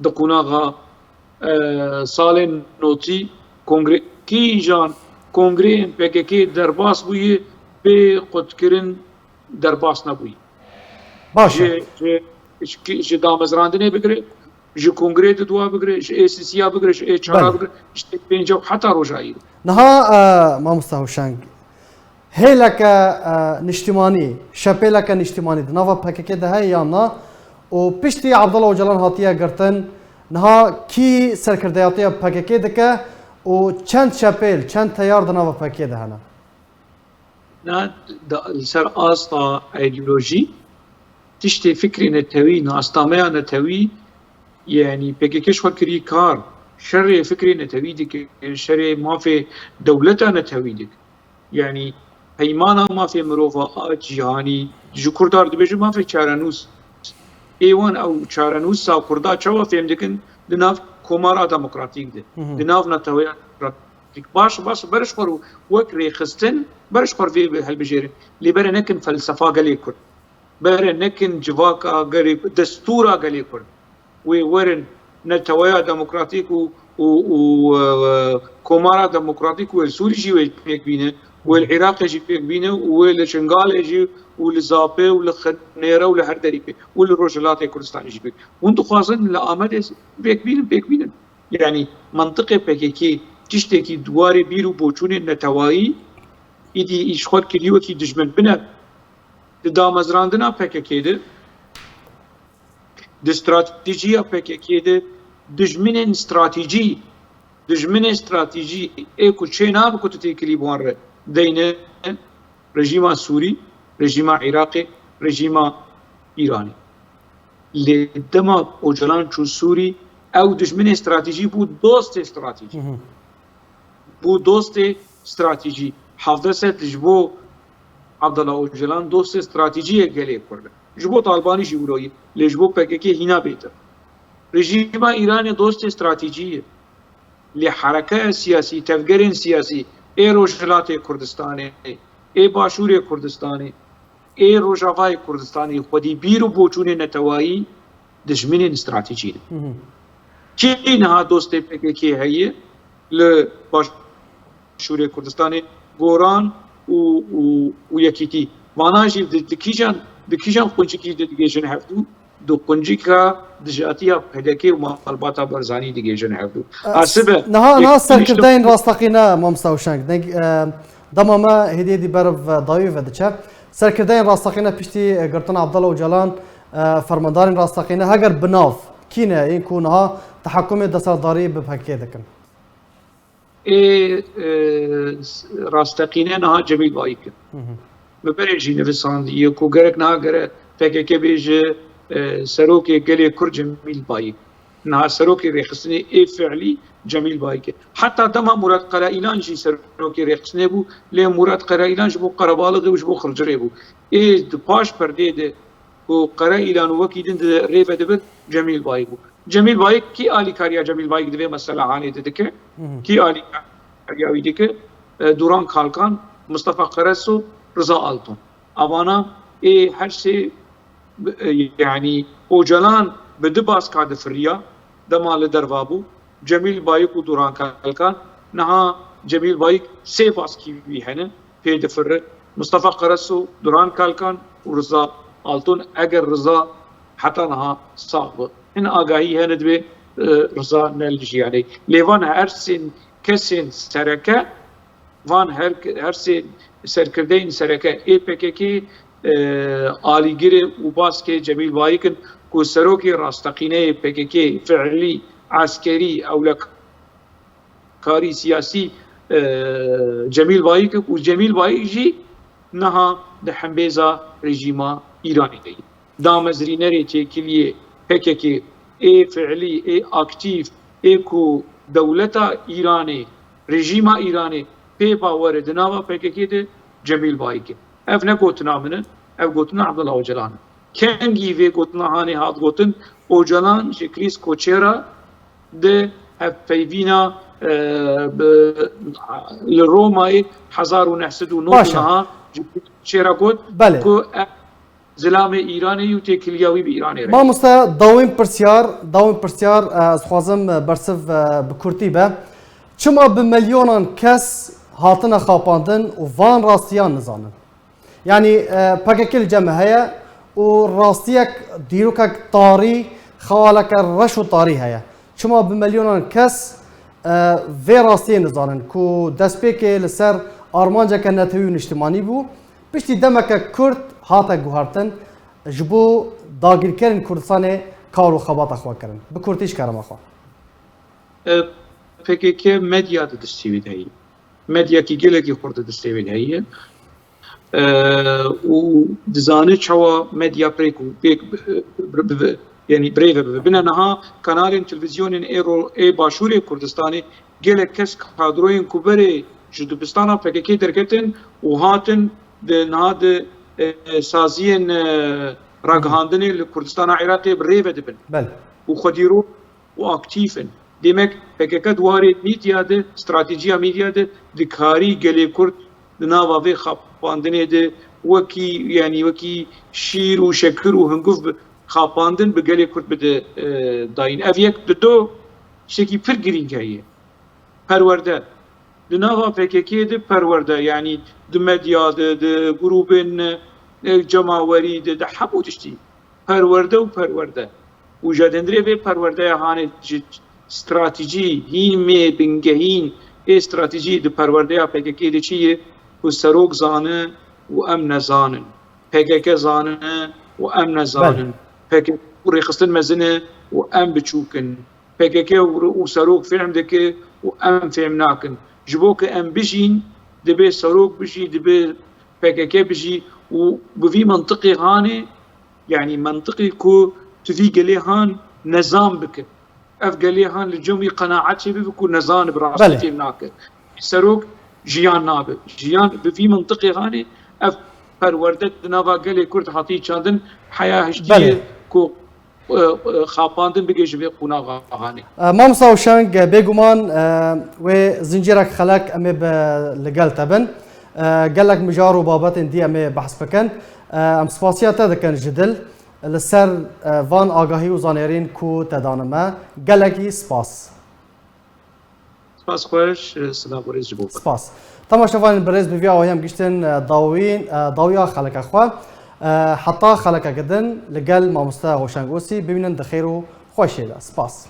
Di qunaxa, e, salên notî kongre, kîjan kongreyên P K K derbas bûye, bê qutkirin derbas nebûye. Baş e. Ji, ji, ji, ji damezrandinê bigire, ji kongrê di dua bigire, ji ê sisiya bigire, ji ê çara Belê. bigire, ji ê pênca û heta roja îro. Niha, e, mamosta Huşeng, hêleke, e, niştimanî, şepêleke niştimanî di nava P K K de heye yan na? Û piştî Abdullah Ocalan hatiye girtin, niha kî serkirdeyatiya P K K dike û çend şepêl, çend teyar di nava P K K de hene? Na, da, li ser asta îdeolojî, tiştê fikrê netewî, nastameya netewî, yanî P K K ji xwe kirî kar, şerê fikrê netewî dike, şerê mafê dewleta netewî dike. Yanî peymana mafê mirova a cîhanî, ji Kurda re dibêje mafê çarenûs. Ê wan ew çarenûsa Kurda çawa fêm dikin? Di nav komara demokratîk de, Hı hı. di nav neteweya demokratîk. Baş, baş, berê ji xwe re wek rêxistin, berê ji xwe re vê hilbijêrin. Lê berê nekin felsefa gelê Kurd. Berê nekin civaka gelê, destûra gelê Kurd. Wê werin neteweya demokratîk û, û, û, e, komara demokratîk wê li Sûrî jî wê pêk bîne, wê li Iraqê jî pêk bîne û wê li Şingalê jî û li Zapê û li Xinêre û li her derî pêk û li Rojhilatê Kurdistanê jî pêk. Hûn dixwazin li Amedê pêk bînin, pêk bînin. Yanî mentiqê P K K tiştekî di warê bîr û boçûnên netewayî îdî îş xwe kirî wekî dijmin. Bine, di damezrandina P K K de, di stratejiya P K K de dijminên stratejî, dijminên stratejî ê ku çê nabe ku tu têkilî bi wan re deyne, rejîma Sûrî, rejîma Iraqê, rejîma Îranê. Lê dema Ocalan çû Sûrî, ew dijminê stratejî bû dostê stratejî. Hı hı. Bû dostê stratejî. Hevdeh sed ji bo Abdullah Ocalan dostê stratejî yê gelê Kurd e. Ji bo Talbanî jî wilo ye. Lê ji bo P K K hîna bêtir. Rejîma Îranê dostê stratejî ye. Lê herekeya siyasî, tevgerên siyasî ê Rojhilatê Kurdistanê, ê Başûrê Kurdistanê, ê Rojavayê Kurdistanê xwedî bîr û boçûnê netewayî dijminên stratejî ne. Hı hı. Kî niha dostê P K K heye li Başûrê Kurdistanê? Goran û, û, û Yekîtî. Vana jî di, di kîjan, di kîjan quncikî de digihêjin hevdû? Di quncika dijatiya P D K û malbata Barzanî digihêjin hevdû. E, Asibe, niha, niha serkirdeyên rasteqîne, mamosta Huşeng, ne, e, dema me hêdî hêdî ber ve dawî ve diçe. Serkirdeyên rasteqîne piştî, e, girtina Abdullah Ocalan, e, fermandarên rasteqîne heger bi nav kî ne, yên ku niha tehekumê desthilatdarî bi P K K dikin? Ê, e, s-, rasteqîne niha Cemîl Bayik e. Hı hı. Min berê jî nivîsandiye ku gerek niha gere P K K bêje, e, serokê gelê Kurd Cemîl Bayik. Niha serokê rêxistinê ê fiilî Cemîl Bayik e. Heta dema Murat Karaîlan jî serokê rêxistinê bû, lê Murat Karaîlan ji bo qerebalixê û ji bo xircirê bû. Ê di paş perdê de ku Karaîlan û wekî din di rê ve dibir, Cemîl Bayik bû. Cemîl Bayik, kî alîkariya Cemîl Bayik di vê mesela hanê de dike? Hı hı. Kî alîkariya wî dike? E, Duran Kalkan, Mustafa Karasu, Riza Altun. Avana ê her sê, e, yanî Ocalan bi du baska difiriya, dema li derva bû. Cemîl Bayik û Duran Kalkan, niha Cemîl Bayik sê baskî wî hene, pê difire. Mustafa Karasu, Duran Kalkan û Riza Altun, eger Riza heta niha sax bi. Hin agahî hene dibê, e, Riza ne li jiyanê. Lê van her sê kesên sereke, van her, her sê serkirdeyên sereke ê P K K, e, alîgirê û baskê Cemîl Bayik in ku serokê rasteqîneyê P K K fiilî, eskerî, ewlek karî siyasî, e, Cemîl Bayik û Cemîl Bayik jî niha di hembêza rejîma Îranê de ye. Damezrînerê têkiliyê P K K ê fiilî, ê aktîf, ê ku dewleta Îranê, rejîma Îranê pê bawer e di nava P K K de Cemîl Bayik e. Ev ne gotina min e, ev gotina Abdullah Ocalan e. Kengî vê gotina hanê hat gotin, Ocalan ji Krîs Koçera di Hevpeyvîna, e, bi, li Romayê hezar û neh sed û nod û neh çêra got ku e, zilamê Îranê yû têkiliya wî bi Îranê re. Mamoste, dawîn pirsyar, dawîn pirsyar, e, ez dixwazim, e, bersiv, e, bi kurtî be. Çima bi milyonan kes hatine xapandin û van rastiyan nizanin? Yanî, e, P K K li cem me heye û rastiyek, dîrokek tarî, xewaleke reş û tarî heye. Çima bi milyonan kes, e, vê rastiyê nizanin ku destpêkê li ser armanceke netewî û niştimanî bû, piştî demeke kurt hate guhertin, ji bo dagirkerên Kurdistanê kar û xebata xwe kirin? Bi kurtî ji kerema xwe. E, P K K medya di destê wê de heye. Medyakî gelekî xurt di destê wê de heye. E, û dizane çawa medya pêk û pêk bi, bi, bi, yanî birêve bibe. Bine niha kanalên televîzyonên ê ro-, ê Başûrê Kurdistanê gelek kes kadroyên ku berê ji dibistana P K K derketin û hatin di niha di, e, saziyên, e, ragihandinê li Kurdistana Iraqê bi rê ve dibin. Belê. Û xwedî ro û aktîf in. Demek P K K di warê medya de, stratejiya medya de dikarî gelê Kurd di nava vê xapandinê de wekî, yanî wekî şîr û şekir û hinguv bi xapandin bi gelê Kurd bide, e, dayîn. Ev yek. Di do, tiştekî pir girîng heye. Perwerde. Di nava P K K de perwerde, yanî di medya de, di grûbên, e, cemawerî de, di hemû tiştî. Perwerde û perwerde. Û ji dindirê vê perwerdeya hanê ji stratejî, hîmê bingehîn ê stratejî di perwerdeya P K K de çi ye? Ku serok zane û em nezanin. P K K zane û em nezanin. P K K û rêxistin mezin e û em biçûk in. P K K û, û serok fêm dike û em fêm nakin. Ji bo ku em bijîn, dibe serok bijî, dibe P K K bijî û bi vî mintiqê hanê, yanî mintiqê ku tu vî gelê han nezan bike. Ev gelê han li cem wî qenaet çêbibe ku nezan e, bi rastî fêm nake. Serok jiyan nabe. Jiyan bi vî mintiqê hanê, ev perwerde di nava gelê Kurd hatî çandin, heya hiştî ye ku e, e, xapandin bigihîje vê qonaxa hanê. E, Mamosta Hewşeng, e, bêguman, e, wê zincîrek xelek em ê bi, li gel te bin. E, gelek mijar û babetên dî em ê behs bikin. E, em spasiya te dikin ji dil li ser, e, van agahî û zanêrîn ku te dane me. Gelekî spas. Spas xweş, silav û rêz ji bo we. Spas. Temaşevanên birêz, bi vî awayî em giştin, e, dawî, e, dawiya xeleka xwe. E, heta xelekeke din li gel mamoste Hoşeng Osî bimînin di xêr û xweşiyê de. Spas.